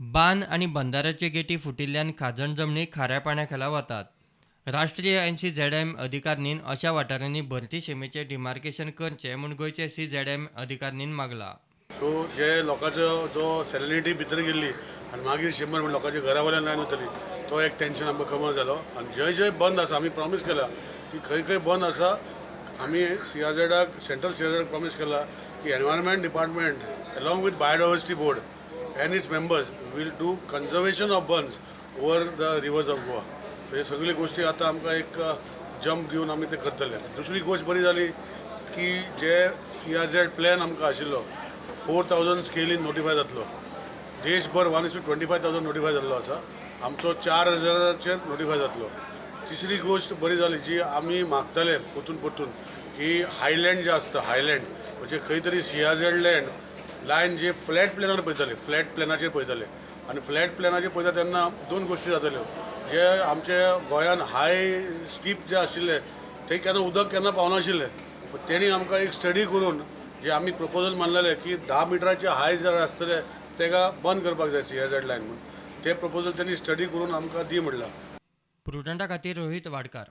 बांद आनी बंदाऱ्याच्यो गेटी फुटिल्ल्यान खाजन जमनी खाऱ्या पाण्या खाला वतात. राष्ट्रीय एनसीझेडएम अधिकारणीन अशा वाठारांनी भरती शिमेचें डिमार्केशन करचें म्हूण गोंयचे सीझेडएम अधिकारणीन मागलां. सो जे लोकांचो जो सॅलिनिटी भितर गेल्ली आनी मागीर 100 म्हणजे लोकांच्या घरा वयल्यान लायन वतली, तो एक टेन्शन आमकां कमर जालो. आनी जंय जंय बंद आसा, आमी प्रॉमीस केला की खंय खंय बंद आसा, आमी सीआरझेडाक, सेंट्रल सीआरझेडाक प्रॉमीस केला की environment department along with biodiversity board and its members will do conservation of bunds over the rivers of Goa. हे सगळी गोष्टी आतां आमकां एक जंप घेवन आमी ते करतले. दुसरी गोश्ट बरी जाली की जे सीआरझेड प्लॅन आमकां आशिल्लो 4000 स्केलीन नोटिफाय जातलो. देशभर 1:25,000 नोटिफाय जाल्लो आसा, आमचो 4000चेर नोटिफाय जातलो. तिसरी गोश्ट बरी जाली जी आमी मागताले परतून परतून की हायलँड जे आसता, हायलँड म्हणजे खंय तरी सीआरझेड लँड लायन जे फ्लॅट प्लॅनार पळयताले, फ्लॅट प्लॅनाचेर पळयताले आनी फ्लॅट प्लॅनाचेर पळयता तेन्ना दोन गोश्टी जाताल्यो. जे आमचे गोंयान हाय स्टीप जे आशिल्ले ते केन्ना उदक केन्ना पावनाशिल्लें, पण तेणी आमकां एक स्टडी करून जे आमी प्रपोजल मानलेले की 10 मिटराचे हाय जर आसतले तेका बंद करपाक जाय सीआरझेड लायन म्हूण, ते प्रपोजल तेणी स्टडी करून आमकां दी म्हणलां. प्रुडंटा खातीर रोहित वाडकार.